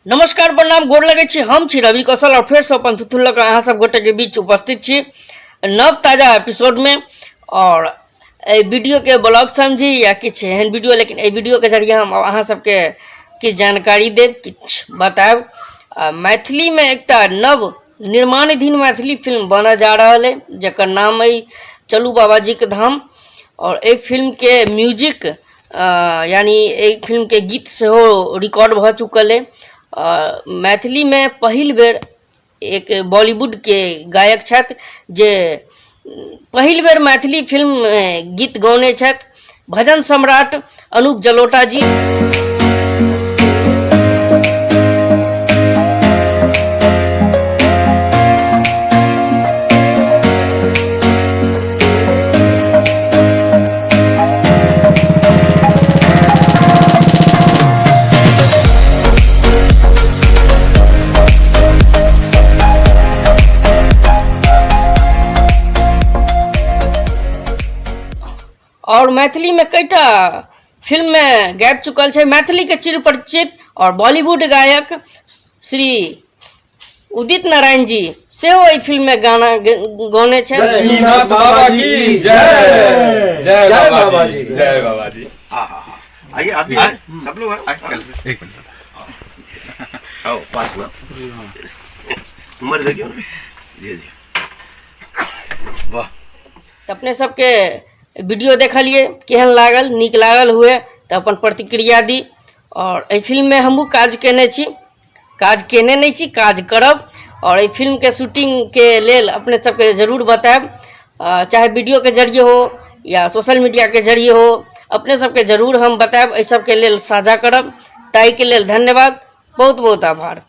नमस्कार, प्रणाम, गोर लगै छी। हम छी रवि कौशल और फेरसँ अपन थुथुन लऽ कऽ अहाँ सब गोटेके बीच उपस्थित छी नव ताजा एपिसोडमे। और एहि वीडियोके ब्लॉग समझी या किछु एहन वीडियो, लेकिन एहि वीडियोके जरिए हम अहाँ सबके किछु जानकारी देब, किछु बतायब। मैथिलीमे एकटा नव निर्माणाधीन मैथिली फिल्म बनऽ जा रहल अइ, जकर नाम अइ चलू बाबाजीके धाम। और एहि फिल्मके म्यूजिक यानी एहि फिल्मके गीत सेहो रिकॉर्ड भऽ चुकल अइ। मैथिलीमे पहिल बेर एक बॉलीवुडके गायक छथि जे पहिल बेर मैथिली फिल्ममे गीत गौने छथि, भजन सम्राट अनूप जलोटा जी। और मैथिलीमे कईटा फिल्ममे गाबि चुकल छै मैथिलीके चिरपरिचित और बॉलीवुड गायक श्री उदित नारायण जी सेहो एहि फिल्म में गाना गौने छथि। लक्ष्मीनाथ बाबा की जय। जय जय बाबा बाबा जी, जी। जय बाबा जी। हाँ हाँ हाँ, आइए, आप भी आए, सब लोग आए। एक मिनट। आओ पास में। उम्र देखियो ना। जी जी, वाह। तऽ अपने सबके वीडियो देखलिए, केहन लागल? नीक लागल हुए तऽ अपन प्रतिक्रिया दी। और एहि फिल्म में हमहूँ काज केने छी, काज केने नहि छी, काज करब। और एहि फिल्मके शूटिंगके लेल अपने सबके जरूर बतायब, चाहे वीडियोके जरिए हो या सोशल मीडियाके जरिए हो, अपने सबके जरूर हम बतायब, एहि सबके लेल साझा करब। ताहिके लेल धन्यवाद, बहुत बहुत आभार।